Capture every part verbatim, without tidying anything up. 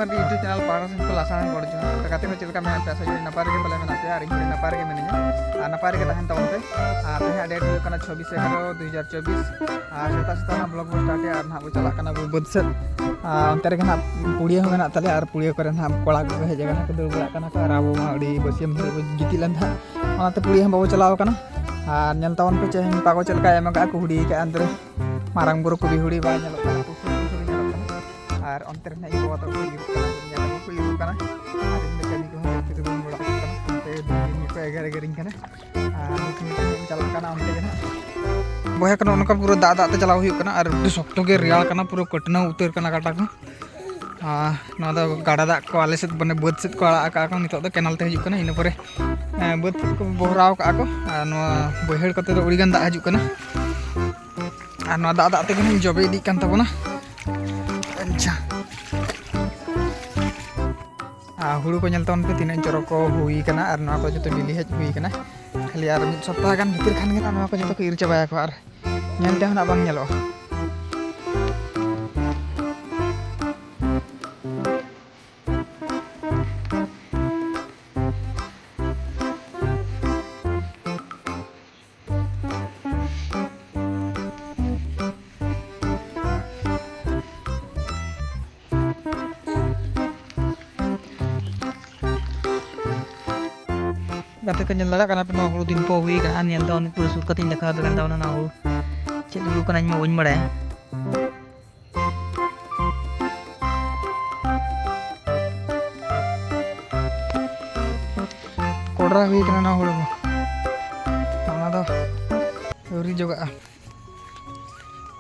ᱟᱨ YouTube channel ᱯᱟᱦᱴᱟ ᱥᱮᱫ ᱠᱷᱚᱱ ᱟᱥᱟ ᱜᱚᱲ ᱡᱚᱦᱟᱨ᱾ ᱛᱚ ᱜᱟᱛᱮ ᱠᱚ, ᱪᱮᱫ ᱞᱮᱠᱟ ᱢᱮᱱᱟᱜ ᱯᱮᱭᱟ? ᱟᱥᱟ ᱠᱚᱨᱤ ᱱᱟᱯᱟᱭ ᱨᱮᱜᱮ ᱯᱟᱞᱮ ᱢᱮᱱᱟᱜ ᱯᱮᱭᱟ, ᱟᱨ ᱤᱧ ᱦᱚᱸ ᱱᱟᱯᱟᱭ ᱨᱮᱜᱮ ᱢᱤᱱᱟᱹᱧᱟ᱾ ᱟᱨ ᱱᱟᱯᱟᱭ ᱨᱮᱜᱮ ᱛᱟᱦᱮᱱ ᱛᱟᱵᱚᱱ ᱯᱮ᱾ ᱟᱨ ᱛᱮᱦᱮᱧᱟᱜ date ᱦᱩᱭᱩᱜ ᱠᱟᱱᱟ ᱪᱷᱚᱵᱵᱤᱥ ᱮᱜᱟᱨᱚ ᱫᱩ ᱦᱟᱡᱟᱨ ᱪᱚᱵᱵᱤᱥ᱾ ᱟᱨ ᱥᱮᱛᱟᱜ ᱥᱮᱛᱟᱜ ᱱᱟᱦᱟᱜ vlog ᱵᱚᱱ start ᱮᱜᱼᱟ, ᱟᱨ ᱱᱟᱦᱟᱜ ᱵᱚᱱ ᱪᱟᱞᱟᱜ ᱠᱟᱱᱟ ᱵᱚᱱ ᱵᱟᱹᱫᱽ ᱥᱮᱫ᱾ ᱟᱨ ᱚᱱᱛᱮ ᱨᱮᱜᱮ ᱱᱟᱦᱟᱜ ᱯᱩᱲᱤᱭᱟᱹ ᱦᱚᱸ ᱢᱮᱱᱟᱜ ᱛᱟᱞᱮᱭᱟ, ᱟᱨ ᱯᱩᱲᱤᱭᱟᱹ ᱠᱚᱨᱮ ᱱᱟᱦᱟᱜ ᱠᱚᱲᱟ ᱠᱚᱠᱚ ᱦᱮᱡ ᱟᱠᱟᱱᱟ ᱠᱚ, ᱫᱟᱹᱲ ᱵᱟᱲᱟᱜ ᱠᱟᱱᱟ ᱠᱚ, ᱟᱨ ᱟᱵᱚ ᱢᱟ ᱟᱹᱰᱤ ᱵᱟᱹᱥᱭᱟᱹᱢ ᱫᱷᱟᱹᱨᱤᱡ ᱵᱚᱱ ᱜᱤᱛᱤᱡ ᱞᱮᱱ ᱛᱟᱦᱮᱸᱫ, ᱚᱱᱟᱛᱮ ᱯᱩᱲᱤᱭᱟᱹ ᱦᱚᱸ ᱵᱟᱵᱚ ᱪᱟᱞᱟᱣ ᱟᱠᱟᱱᱟ᱾ ᱟᱨ ᱧᱮᱞ ᱛᱟᱵᱚᱱ ᱯᱮ ᱪᱮᱦᱮᱧ ᱯᱟᱜᱚ ᱪᱮᱫ ᱞᱮᱠᱟᱭ ᱮᱢ ᱟᱠᱟᱫᱼᱟ, ᱠᱩᱦᱲᱤ ᱟᱠᱟᱫᱼᱟ ᱚᱱᱛᱮ ᱨᱮ᱾ ᱢᱟᱨᱟᱝ ᱵᱩᱨᱩ ᱠᱩᱞᱦᱤ ᱦᱩᱲᱤ ᱵᱟᱭ ᱧᱮᱞᱚᱜ ᱠᱟᱱᱟ, ᱯᱩᱥᱩ ᱯᱩᱥᱩ ᱜᱮ ᱧᱮᱞᱚᱜ ᱠᱟᱱᱟ᱾ ᱟᱨ ᱚᱱᱛᱮ ᱨᱮ ᱱᱟᱦᱟᱜ ᱤᱧ ᱵᱟᱵᱟ ᱛᱟᱠᱚ ᱠᱚ ᱤᱨᱚᱜ ᱠᱟᱱᱟ, ᱤᱧ ᱵᱟᱵᱟ ᱠᱚ ᱤᱨᱚᱜ ᱠᱟᱱᱟ᱾ ᱟᱨ ᱤᱧ ᱫᱚ ᱠᱟᱹᱢᱤ ᱠᱚᱦᱚᱸ ᱵᱟᱹᱫᱽ ᱨᱮ ᱵᱟᱹᱧ ᱜᱚᱲᱚ ᱟᱠᱚ ᱠᱟᱱᱟ, ᱚᱱᱛᱮ ᱫᱤᱱ ᱫᱤᱱ ᱜᱮᱠᱚ ᱮᱜᱮᱨ ᱮᱜᱮᱨᱤᱧ ᱠᱟᱱᱟ᱾ ᱟᱨ ᱱᱤᱛ ᱱᱤᱛ ᱤᱧ ᱪᱟᱞᱟᱜ ᱠᱟᱱᱟ ᱚᱱᱛᱮ ᱜᱮ ᱱᱟᱦᱟᱜ᱾ ᱵᱚᱭᱦᱟ ᱠᱚ, ᱱᱚᱜᱼᱚ ᱱᱚᱝᱠᱟ ᱯᱩᱨᱟᱹ ᱫᱟᱜ ᱫᱟᱜ ᱛᱮ ᱪᱟᱞᱟᱣ ᱦᱩᱭᱩᱜ ᱠᱟᱱᱟ, ᱟᱨ ᱟᱹᱰᱤ ᱥᱚᱠᱛᱚ ᱜᱮ ᱨᱮᱭᱟᱲ ᱠᱟᱱᱟ, ᱯᱩᱨᱟᱹ ᱠᱟᱹᱴᱱᱟᱹᱣ ᱩᱛᱟᱹᱨ ᱠᱟᱱᱟ ᱠᱟᱴᱟ ᱠᱚ᱾ ᱟᱨ ᱱᱚᱣᱟ ᱫᱚ ᱜᱟᱰᱟ ᱫᱟᱜ ᱠᱚ ᱟᱞᱮ ᱥᱮᱫ, ᱢᱟᱱᱮ ᱵᱟᱹᱫᱽ ᱥᱮᱫ ᱠᱚ ᱟᱲᱟᱜ ᱟᱠᱟᱫ ᱠᱚ, ᱱᱤᱛᱚᱜ ᱫᱚ ᱠᱮᱱᱟᱞ ᱛᱮ ᱦᱤᱡᱩᱜ ᱠᱟᱱᱟ᱾ ᱤᱱᱟᱹ ᱯᱚᱨᱮ, ᱮᱸ, ᱵᱟᱹᱫᱽ ᱥᱮᱫ ᱠᱚ ᱵᱚᱦᱨᱟᱣ ᱠᱟᱜᱼᱟ ᱠᱚ, ᱟᱨ ᱱᱚᱣᱟ ᱵᱟᱹᱭᱦᱟᱹᱲ ᱠᱚᱛᱮ ᱫᱚ ᱟᱹᱰᱤᱜᱟᱱ ᱫᱟᱜ ᱦᱤᱡᱩᱜ ᱠᱟᱱᱟ᱾ ᱟᱨ ᱱᱚᱣᱟ ᱫᱟᱜ ᱫᱟᱜ ᱛᱮᱜᱮ ᱱᱟᱦᱟᱜ ᱡᱚᱵᱮ ᱤᱫᱤᱜ ᱠᱟᱱ ᱛᱟᱵᱚᱱᱟ᱾ ᱟᱪᱪᱷᱟ, ᱟᱨ ᱦᱩᱲᱩ ᱠᱚ ᱧᱮᱞ ᱛᱟᱵᱚᱱ ᱯᱮ, ᱛᱤᱱᱟᱹᱜ ᱪᱚᱨᱚᱠ ᱠᱚ ᱦᱩᱭ ᱠᱟᱱᱟ, ᱟᱨ ᱱᱚᱣᱟ ᱠᱚ ᱡᱚᱛᱚ ᱵᱤᱞᱤ ᱦᱮᱡ ᱦᱩᱭ ᱠᱟᱱᱟ᱾ ᱠᱷᱟᱹᱞᱤ ᱟᱨ ᱢᱤᱫ ᱥᱚᱯᱛᱟᱦᱚ ᱜᱟᱱ ᱵᱷᱤᱛᱤᱨ ᱠᱷᱟᱱ ᱜᱮ ᱱᱟᱦᱟᱜ ᱱᱚᱣᱟ ᱠᱚ ᱡᱚᱛᱚ ᱠᱚ ᱤᱨ ᱪᱟᱵᱟᱭᱟᱠᱚ, ᱟᱨ ᱧᱮᱞ ᱛᱮᱦᱚᱸ ᱱᱟᱦᱟᱜ ᱵᱟᱝ ᱧᱮᱞᱚᱜᱼᱟ᱾ ᱜᱟᱛᱮ ᱠᱚ, ᱧᱮᱞ ᱫᱟᱲᱮᱭᱟᱜ ᱠᱟᱱᱟ ᱯᱮ, ᱱᱚᱣᱟ ᱦᱩᱲᱩ ᱫᱤᱱ ᱯᱚ ᱦᱩᱭ ᱠᱟᱱᱟ᱾ ᱧᱮᱞ ᱫᱚ ᱯᱩᱨᱟᱹ ᱥᱩᱨ ᱠᱟᱛᱮᱧ ᱫᱮᱠᱷᱟᱣ ᱟᱯᱮ ᱠᱟᱱ ᱛᱟᱵᱚᱱᱟ᱾ ᱱᱚᱣᱟ ᱦᱩᱲᱩ ᱪᱮᱫ ᱦᱩᱲᱩ ᱠᱟᱱᱟ, ᱤᱧ ᱢᱟ ᱵᱟᱹᱧ ᱵᱟᱲᱟᱭᱟ᱾ ᱠᱚᱰᱨᱟ ᱦᱩᱭ ᱠᱟᱱᱟ ᱱᱚᱣᱟ ᱦᱩᱲᱩ ᱠᱚ, ᱚᱱᱟ ᱫᱚ ᱟᱹᱣᱨᱤ ᱡᱚᱜᱟᱜᱼᱟ᱾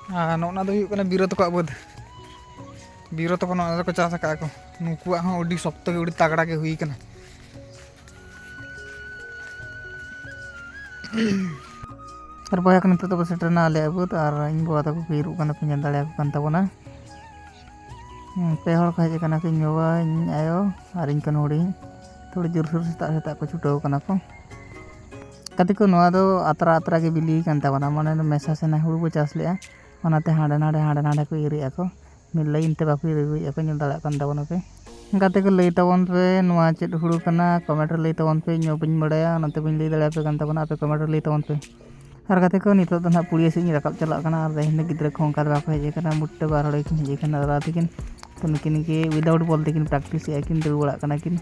ᱟᱨ ᱱᱚᱜᱼᱚ ᱱᱟ ᱫᱚ ᱦᱩᱭᱩᱜ ᱠᱟᱱᱟ ᱵᱤᱨᱚ ᱛᱟᱠᱚᱣᱟᱜ ᱵᱟᱹᱫᱽ᱾ ᱵᱤᱨᱚ ᱛᱟᱠᱚ ᱱᱚᱣᱟ ᱫᱚᱠᱚ ᱪᱟᱥ ᱟᱠᱟᱫᱼᱟ ᱠᱚ᱾ ᱱᱩᱠᱩᱣᱟᱜ ᱦᱚᱸ ᱟᱹᱰᱤ ᱥᱚᱠᱛᱚ ᱜᱮ, ᱟᱹᱰᱤ ᱛᱟᱜᱲᱟ ᱜᱮ ᱦᱩᱭ ᱠᱟᱱᱟ᱾ ᱟᱨ ᱵᱚᱭᱦᱟ ᱠᱚ, ᱱᱤᱛᱚᱜ ᱫᱚᱵᱚ ᱥᱮᱴᱮᱨᱮᱱᱟ ᱟᱞᱮᱭᱟᱜ ᱵᱟᱹᱫᱽ, ᱟᱨ ᱤᱧ ᱵᱟᱵᱟ ᱛᱟᱠᱚ ᱠᱚ ᱤᱨᱚᱜ ᱠᱟᱱᱟ ᱠᱚ, ᱧᱮᱞ ᱫᱟᱲᱮᱭᱟᱠᱚ ᱠᱟᱱ ᱛᱟᱵᱚᱱᱟ᱾ ᱦᱩᱸ, ᱯᱮ ᱦᱚᱲ ᱠᱚ ᱦᱮᱡ ᱟᱠᱟᱱᱟ ᱠᱚ, ᱤᱧ ᱵᱟᱵᱟ, ᱤᱧ ᱟᱭᱳ ᱟᱨ ᱤᱧ ᱠᱷᱚᱱ ᱦᱩᱰᱤᱧ᱾ ᱛᱷᱚᱲᱟ ᱡᱳᱨᱥᱳᱨ ᱥᱮᱛᱟᱜ ᱥᱮᱛᱟᱜ ᱠᱚ ᱪᱷᱩᱴᱟᱹᱣ ᱠᱟᱱᱟ ᱠᱚ᱾ ᱜᱟᱛᱮ ᱠᱚ, ᱱᱚᱣᱟ ᱫᱚ ᱟᱛᱨᱟ ᱟᱛᱨᱟ ᱜᱮ ᱵᱤᱞᱤ ᱠᱟᱱ ᱛᱟᱵᱚᱱᱟ, ᱢᱟᱱᱮ ᱫᱚ ᱢᱮᱥᱟ ᱥᱮᱱᱟ ᱦᱩᱲᱩ ᱵᱚ ᱪᱟᱥ ᱞᱮᱜᱼᱟ, ᱚᱱᱟᱛᱮ ᱦᱟᱸᱰᱮ ᱱᱟᱰᱮ, ᱦᱟᱸᱰᱮ ᱱᱟᱰᱮ ᱠᱚ ᱤᱨᱮᱜᱼᱟ ᱠᱚ᱾ ᱢᱤᱫ ᱞᱟᱭᱤᱱ ᱛᱮ ᱵᱟᱠᱚ ᱨᱚᱦᱚᱭᱮᱫᱼᱟ ᱠᱚ, ᱧᱮᱞ ᱫᱟᱲᱮᱭᱟᱜ ᱠᱟᱱ ᱛᱟᱵᱚᱱᱟ ᱯᱮ᱾ ᱜᱟᱛᱮ ᱠᱚ, ᱞᱟᱹᱭ ᱛᱟᱵᱚᱱ ᱯᱮ ᱱᱚᱣᱟ ᱪᱮᱫ ᱦᱩᱲᱩ ᱠᱟᱱᱟ, ᱠᱚᱢᱮᱱᱴ ᱨᱮ ᱞᱟᱹᱭ ᱛᱟᱵᱚᱱ ᱯᱮ, ᱤᱧ ᱦᱚᱸ ᱵᱟᱹᱧ ᱵᱟᱲᱟᱭᱟ, ᱚᱱᱟᱛᱮ ᱵᱟᱹᱧ ᱞᱟᱹᱭ ᱫᱟᱲᱮᱭᱟᱯᱮ ᱠᱟᱱ ᱛᱟᱵᱚᱱᱟ, ᱟᱯᱮ ᱠᱚᱢᱮᱱᱴ ᱨᱮ ᱞᱟᱹᱭ ᱛᱟᱵᱚᱱ ᱯᱮ᱾ ᱟᱨ ᱜᱟᱛᱮ ᱠᱚ, ᱱᱤᱛᱚᱜ ᱫᱚ ᱱᱟᱦᱟᱜ ᱯᱩᱲᱤᱭᱟᱹ ᱥᱮᱫ ᱤᱧ ᱨᱟᱠᱟᱵ ᱪᱟᱞᱟᱜ ᱠᱟᱱᱟ, ᱟᱨ ᱛᱮᱦᱮᱧ ᱫᱚ ᱜᱤᱫᱽᱨᱟᱹ ᱠᱚᱦᱚᱸ ᱚᱱᱠᱟ ᱫᱚ ᱵᱟᱠᱚ ᱦᱮᱡ ᱟᱠᱟᱱᱟ, ᱢᱚᱴᱮ ᱵᱟᱨ ᱦᱚᱲ ᱜᱮᱠᱤᱱ ᱦᱮᱡ ᱟᱠᱟᱱᱟ ᱫᱟᱫᱟ ᱛᱟᱹᱠᱤᱱ᱾ ᱛᱚ ᱱᱩᱠᱤᱱ ᱜᱮ without ball ᱛᱮᱠᱤᱱ practice ᱮᱫᱼᱟ ᱠᱤᱱ, ᱫᱟᱹᱲ ᱵᱟᱲᱟᱜ ᱠᱟᱱᱟ ᱠᱤᱱ᱾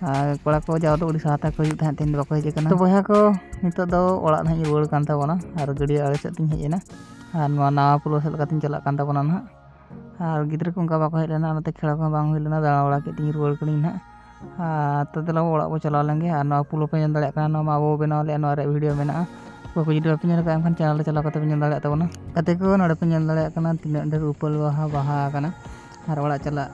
ᱟᱨ ᱠᱚᱲᱟ ᱠᱚ ᱡᱟᱣ ᱫᱚ ᱟᱹᱰᱤ ᱥᱟᱦᱟᱛᱟ ᱠᱚ ᱦᱤᱡᱩᱜ ᱛᱟᱦᱮᱸᱫ, ᱛᱮᱦᱮᱧ ᱫᱚ ᱵᱟᱠᱚ ᱦᱮᱡ ᱟᱠᱟᱱᱟ᱾ ᱛᱚ ᱵᱚᱭᱦᱟ ᱠᱚ, ᱱᱤᱛᱚᱜ ᱫᱚ ᱚᱲᱟᱜ ᱱᱟᱦᱟᱜ ᱤᱧ ᱨᱩᱣᱟᱹᱲ ᱠᱟᱱ ᱛᱟᱵᱚᱱᱟ, ᱟᱨ ᱜᱟᱹᱰᱭᱟᱹ ᱟᱲᱮ ᱥᱮᱫ ᱛᱤᱧ ᱦᱮᱡ ᱮᱱᱟ, ᱟᱨ ᱱᱚᱣᱟ ᱱᱟᱣᱟ ᱯᱩᱞ ᱥᱮᱫ ᱞᱮᱠᱟᱛᱤᱧ ᱪᱟᱞᱟᱜ ᱠᱟᱱ ᱛᱟᱵᱚᱱᱟ ᱱᱟᱦᱟᱜ᱾ ᱟᱨ ᱜᱤᱫᱽᱨᱟᱹ ᱠᱚ ᱚᱱᱠᱟ ᱵᱟᱠᱚ ᱦᱮᱡ ᱞᱮᱱᱟ, ᱚᱱᱟᱛᱮ ᱠᱷᱮᱞᱟ ᱠᱚᱦᱚᱸ ᱵᱟᱝ ᱦᱩᱭ ᱞᱮᱱᱟ, ᱫᱟᱬᱟ ᱵᱟᱲᱟ ᱠᱮᱫ ᱛᱤᱧ ᱨᱩᱣᱟᱹᱲ ᱠᱟᱹᱱᱟᱹᱧ ᱱᱟᱦᱟᱜ᱾ ᱟᱨ ᱛᱚ ᱫᱮᱞᱟ ᱚᱲᱟᱜ ᱵᱚ ᱪᱟᱞᱟᱣ ᱞᱮᱱ ᱜᱮ᱾ ᱟᱨ ᱱᱚᱣᱟ ᱯᱩᱞ ᱯᱮ ᱧᱮᱞ ᱫᱟᱲᱮᱭᱟᱜ ᱠᱟᱱᱟ, ᱱᱚᱣᱟ ᱢᱟ ᱟᱵᱚ ᱵᱚ ᱵᱮᱱᱟᱣ ᱞᱮᱫᱼᱟ, ᱱᱚᱣᱟ ᱨᱮᱭᱟᱜ ᱵᱷᱤᱰᱤᱭᱳ ᱢᱮᱱᱟᱜᱼᱟ᱾ ᱚᱠᱚᱭ ᱠᱚ ᱡᱩᱫᱤ ᱵᱟᱯᱮ ᱧᱮᱞ ᱟᱠᱟᱫ, ᱮᱱᱠᱷᱟᱱ ᱪᱮᱱᱮᱞ ᱨᱮ ᱪᱟᱞᱟᱣ ᱠᱟᱛᱮ ᱯᱮ ᱧᱮᱞ ᱫᱟᱲᱮᱭᱟᱜ ᱛᱟᱵᱚᱱᱟ᱾ ᱜᱟᱛᱮ ᱠᱚ, ᱱᱚᱰᱮ ᱯᱮ ᱧᱮᱞ ᱫᱟᱲᱮᱭᱟᱜ ᱠᱟᱱᱟ ᱛᱤᱱᱟᱹᱜ ᱰᱷᱮᱨ ᱩᱯᱟᱹᱞ ᱵᱟᱦᱟ ᱵᱟᱦᱟ ᱟᱠᱟᱱᱟ᱾ ᱟᱨ ᱚᱲᱟᱜ ᱪᱟᱞᱟᱜ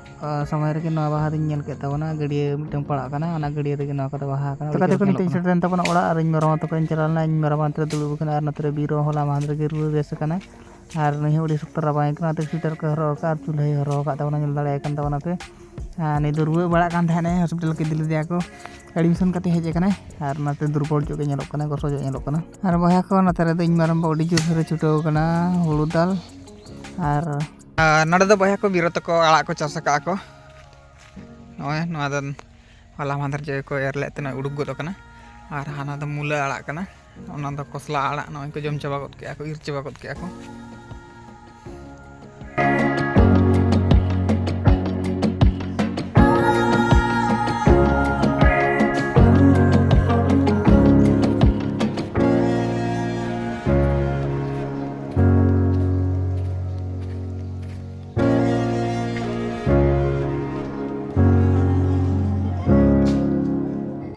ᱥᱚᱢᱚᱭ ᱨᱮᱜᱮ ᱱᱚᱣᱟ ᱵᱟᱦᱟ ᱫᱚᱧ ᱧᱮᱞ ᱠᱮᱫ ᱛᱟᱵᱚᱱᱟ, ᱜᱟᱹᱰᱭᱟᱹ ᱢᱤᱫᱴᱟᱝ ᱯᱟᱲᱟᱜ ᱠᱟᱱᱟ, ᱚᱱᱟ ᱜᱟᱹᱰᱭᱟᱹ ᱨᱮᱜᱮ ᱱᱚᱣᱟ ᱠᱚᱫᱚ ᱵᱟᱦᱟ ᱟᱠᱟᱱᱟ᱾ ᱛᱚ ᱜᱟᱛᱮ ᱠᱚ, ᱱᱤᱛᱚᱜ ᱤᱧ ᱥᱮᱴᱮᱨᱮᱱ ᱛᱟᱵᱚᱱᱟ ᱚᱲᱟᱜ, ᱟᱨ ᱤᱧ ᱢᱮᱨᱚᱢ ᱟᱛᱳ ᱠᱚᱧ ᱪᱟᱞᱟᱣ ᱞᱮᱱᱟ᱾ ᱤᱧ ᱢᱮᱨᱚᱢ ᱟᱛᱳ ᱨᱮ ᱫᱩᱲᱩᱵ ᱟᱠᱟᱱᱟ, ᱟᱨ ᱱᱚᱛᱮ ᱨᱮ ᱵᱤᱨ ᱦᱚᱸ ᱦᱚᱞᱟ ᱢᱟᱦᱫᱮᱨ ᱜᱮ ᱨᱩᱣᱟᱹ ᱵᱮᱥ ᱟᱠᱟᱱᱟ᱾ ᱟᱨ ᱱᱩᱭ ᱦᱚᱸ ᱟᱹᱰᱤ ᱥᱚᱠᱛᱚ ᱨᱟᱵᱟᱝ ᱠᱟᱱᱟ, ᱚᱱᱟᱛᱮ ᱥᱩᱭᱮᱴᱟᱨ ᱠᱚᱭ ᱦᱚᱨᱚᱜ ᱟᱠᱟᱫᱼᱟ, ᱟᱨ ᱪᱩᱞᱦᱟᱹᱭ ᱦᱚᱨᱚᱜ ᱟᱠᱟᱫ ᱛᱟᱵᱚᱱᱟ, ᱧᱮᱞ ᱫᱟᱲᱮᱭᱟᱜ ᱠᱟᱱ ᱛᱟᱵᱚᱱᱟ ᱯᱮ᱾ ᱟᱨ ᱱᱩᱭ ᱫᱚ ᱨᱩᱣᱟᱹ ᱵᱟᱲᱟᱜ ᱠᱟᱱ ᱛᱟᱦᱮᱸᱫ, ᱦᱚᱥᱯᱤᱴᱟᱞ ᱠᱚ ᱤᱫᱤ ᱞᱮᱫᱮᱭᱟ ᱠᱚ, ᱮᱰᱢᱤᱥᱚᱱ ᱠᱟᱛᱮ ᱦᱮᱡ ᱟᱠᱟᱱᱟᱭ᱾ ᱟᱨ ᱚᱱᱟᱛᱮ ᱫᱩᱨᱵᱚᱞ ᱧᱚᱜ ᱜᱮ ᱧᱮᱞᱚᱜ ᱠᱟᱱᱟ, ᱜᱚᱥᱚ ᱧᱚᱜ ᱧᱮᱞᱚᱜ ᱠᱟᱱᱟ᱾ ᱟᱨ ᱵᱚᱭᱦᱟ ᱠᱚ, ᱱᱚᱛᱮ ᱨᱮᱫᱚ ᱤᱧ ᱢᱟᱨᱟᱝᱵᱟ ᱟᱹᱰᱤ ᱡᱳᱨ ᱥᱳᱨᱮ ᱪᱷᱩᱴᱟᱹᱣ ᱟᱠᱟᱱᱟ ᱦᱩᱲᱩ ᱫᱟᱞ᱾ ᱟᱨ ᱟᱨ ᱱᱚᱰᱮ ᱫᱚ ᱵᱚᱭᱦᱟ ᱠᱚ, ᱵᱤᱨᱚ ᱛᱟᱠᱚ ᱟᱲᱟᱜ ᱠᱚ ᱪᱟᱥ ᱟᱠᱟᱫᱼᱟ ᱠᱚ᱾ ᱱᱚᱜᱼᱚᱭ ᱱᱚᱣᱟ ᱫᱚ ᱦᱚᱞᱟ ᱢᱟᱦᱫᱮᱨ ᱡᱮ ᱠᱚ ᱮᱨ ᱞᱮᱫ ᱛᱮ ᱱᱚᱜᱼᱚᱭ ᱩᱰᱩᱠ ᱜᱚᱫ ᱟᱠᱟᱱᱟ᱾ ᱟᱨ ᱦᱟᱱᱟ ᱫᱚ ᱢᱩᱞᱟᱹ ᱟᱲᱟᱜ ᱠᱟᱱᱟ, ᱚᱱᱟ ᱫᱚ ᱠᱚᱥᱞᱟ ᱟᱲᱟᱜ, ᱱᱚᱜᱼᱚᱭ ᱠᱚ ᱡᱚᱢ ᱪᱟᱵᱟ ᱜᱚᱫ ᱠᱮᱫᱼᱟ ᱠᱚ, ᱤᱨ ᱪᱟᱵᱟ ᱜᱚᱫ ᱠᱮᱫᱼᱟ ᱠᱚ᱾